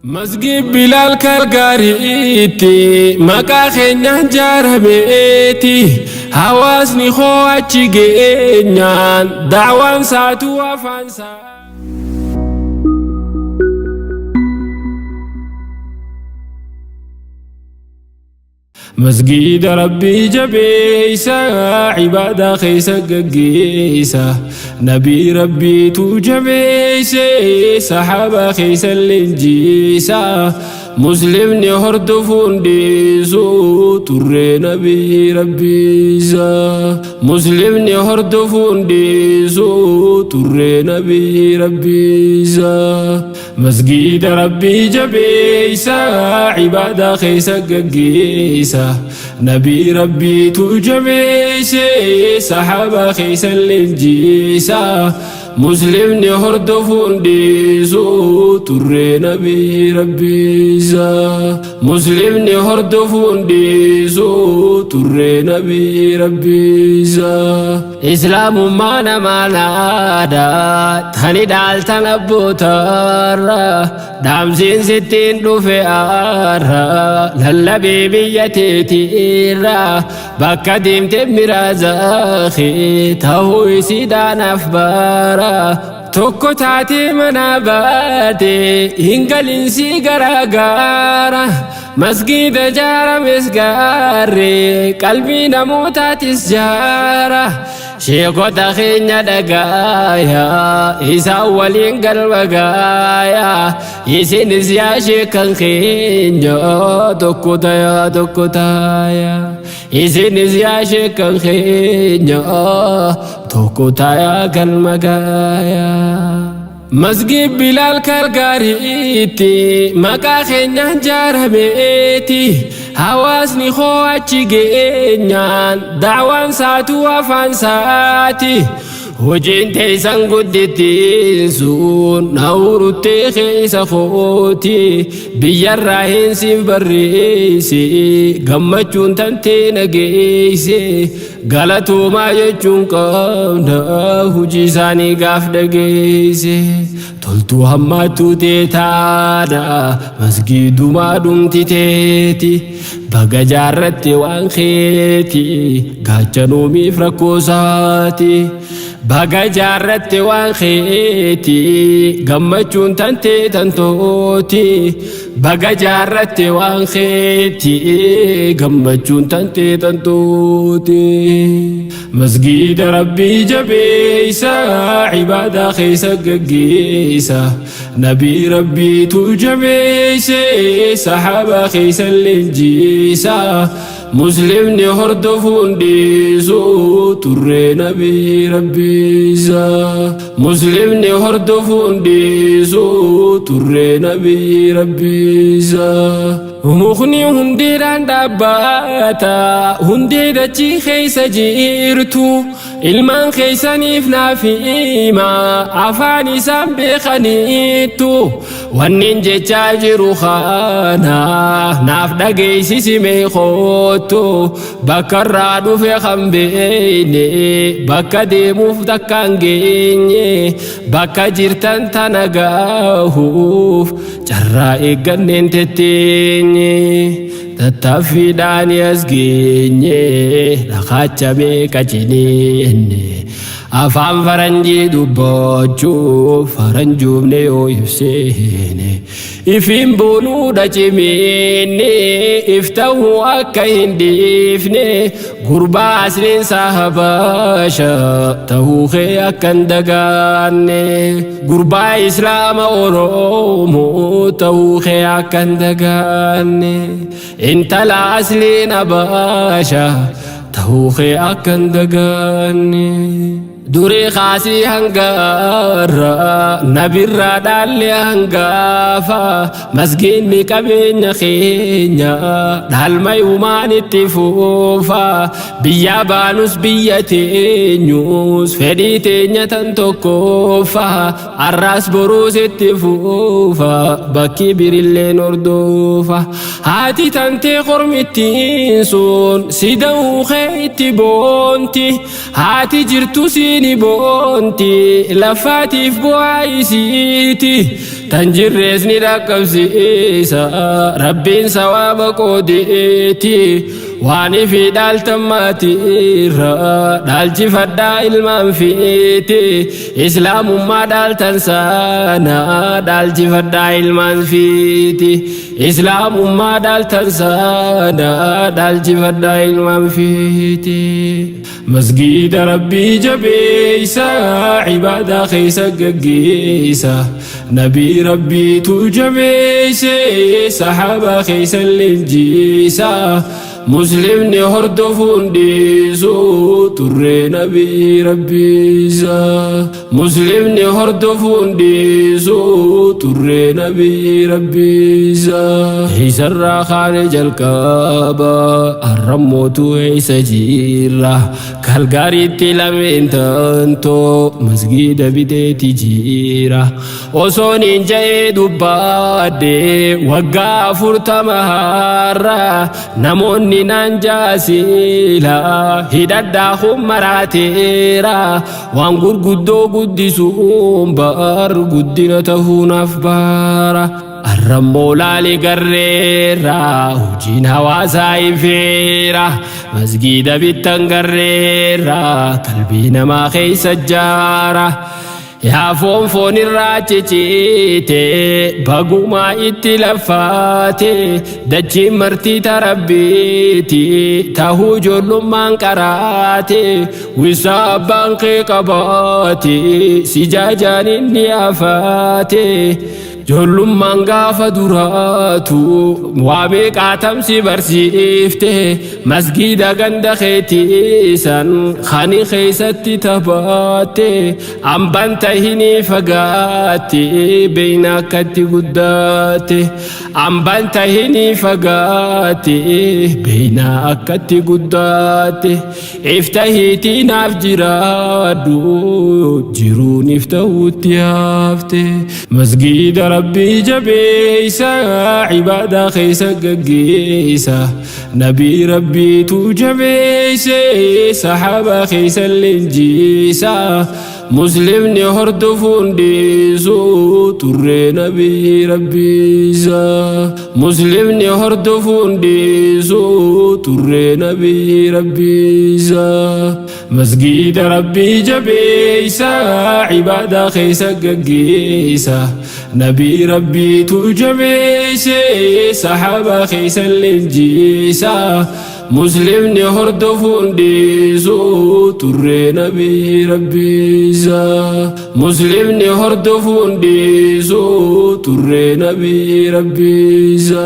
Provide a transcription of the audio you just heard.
Masgiid Bilaal Kalgaariitti maqaa keenyaan jaarameeti. Hawaasni koo achi geenyaan daawaan saatu afaan isaa. Masgiida Rabbii jabeessa, ibaadaa keessa gaggeessa. Nabii Rabbiitu jabeesse, sahaabaa keessa leenjiisa. Muslimni hordofuun dhiisu turree nabii Rabbiisa. Muslimni hordofuun dhiisu turree nabii Rabbiisa. Masgiida Rabbii jabeessa, ibaadaa keessa gaggeessa. Nabii Rabbiitu jabeesse, sahaabaa keessa leenjiisa. Muslimni hordofuun dhiisu turree nabii Rabbiisa. Muslimni hordofuun dhiisu turree nabii Rabbiisa. Islaamummaa namaa naada tani dhaaltan abbootarra dhaamsiin sittiin dhufe arra lallabee biyya teetiirra bakka deemte miraazaakhee ta'uu isiidhaanaaf bara. Tokko taatee mana baate hin galinsii garaagaara. Masgiida jaarames gaarree qalbii namootaatis jaara. Sheekota keenya dhagaaya isaan waliin galma gaaya. Isinis yaa sheekan keenya tokko tayaa tokko taaya. Isinis yaa sheekan keenya tokko tayaa galma gaaya. Masgiid Bilaal Kalgaariitti maqaa keenyaan jaarameeti. Hawaasni koo achi geenyaan daawaan saatu afaan saati. Hojiin teessan guddittiin sun nawuruttee keessa kooti. Biyyarraa hin siin barreessi gammachuun tantee nageesse. Galatoomaa jechuun qabna hojii isaanii gaaf dhageesse. Toltuu hammaattuu teetaadha masgiidumaa dhumti teeti. Baga jaarratte waan keeti gaachanoomiif rakkoo isaati. Baga jaarratte waan keeti gammachuun tantee tantooti. Baga jaarratte waan keeti gammachuun tantee tantooti. Masgiida Rabbii jabeessa, ibaadaa keessa gaggeessa. Nabii Rabbiitu jabeesse, sahaabaa keessa leenjiisa. Muslimni hordofuun dhiisu turree nabii Rabbiisa. Muslimni hordofuun dhiisu turree nabii Rabbiisa. Mukni hundeedhaan dhaabbata, hundee dachii keessa jirtu. Ilmaan keessaniif naaf hima, afaan isaan beekaniittu. Wannin jechaa jiru kana naaf dhageessisi mee koottu. Bakka irraa dhufe kan beekne, bakka deemuuf takka hin geenye, bakka jirtan tana gahuuf carraa eegganneen tetteenye. Tattaaffiidhaan as geenye, dhakaacha meeqa ciniinne. Afaan faranjii dubbachuuf faranjuufne yoo ibseene. Ifiin boonuudha cimiinne, iftahuu akka hin dhiifne. Gurbaa asliin sahabaasha ta'uu kee akka hin dagaanne. Gurbaa Islaama Oromoo ta'uu kee akka hin dagaanne. Intala asliin abaasha ta'uu kee akka hin dagaanne. Durii kaasii hangaarra nabirraa dhaalle hangaafa masgiinni qabeenya keenya dhaalma uumaan itti fuufa. Biyya baanus biyya teenyus fedhii teenya tan tokkoofa arraas boruus itti fuufa bakki birilleen hordofa. Haati tantee kormittiin sun si da'uu kee itti boonti. Haati jirtu siini boonti lafaatiif bu'aa isiiti. Tan jirrees ni dhaqqabsiisa. Rabbiin sawaaba qoodeeti. Waan ifii dhaaltan maatiirra dhaalchifadhaa ilmaan fiiti. Islaamummaa dhaaltan sana dhaalchifadhaa ilmaan fiiti. Islaamummaa dhaaltan sana dhaalchifadhaa ilmaan fiiti. Masgiida Rabbii jabeeysa, ibaadaa keessa gaggeessa. Nabii Rabbiitu jabeeyse, sahaabaa keessa leenjiisa. Muslimni hordofuun dhiisu turree nabii Rabbiisa. Muslimni hordofuun dhiisu turree nabii Rabbiisa. Isarraa kaane jalqaba har'ammootu eessa jirra. Kalgaariitti lameen tantoo masgiida biteeti jira. Osoon hin ja'ee dubbaadhe waggaa 40 har'a namoonni naan jaasila hidhadhaa kun maraateera waan gurguddoo guddisuun bar guddina ta'uu naaf baara. Arrammoo laali garreera hojiin hawaasaa ifeera masgiida bittan garreera qalbii namaa keessa jaara. Yaa foon foon irraa ciciite bagumaa itti laffaate dachiin martii tarabbiiti tahuu ijoollummaan qaraate wisaa abbaan kee qabaate si jaajaan inni afaate. Ijoollummaan gaafa duraatu waa meeqaatamsi barsiifte masgiida ganda keetii san kani keessatti taphatte ambaan tahinii fagaatte beeyna akkatti guddatte ambaan tahinii fagaatte beeyna akkatti guddatte iftahiitii naaf jiraadhu jiruun iftahuutti hafte. Masgiida Rabbii jabeeysa, ibaadaa keessa gaggeessa. Nabii Rabbiitu jabeeyse, sahaabaa keessa leenjiisa. Muslimni hordofuun dhiisu turree nabii Rabbiisa. Muslimni hordofuun dhiisu turree nabii Rabbiisa. Masgiida Rabbii jabeeysa, ibaadaa keessa gaggeessa. Nabii Rabbiitu jabeeyse, sahaabaa keessa leenjiisa. Muslimni hordofuun dhiisu turree nabii Rabbiisa. Muslimni hordofuun dhiisu turree nabii Rabbiisa.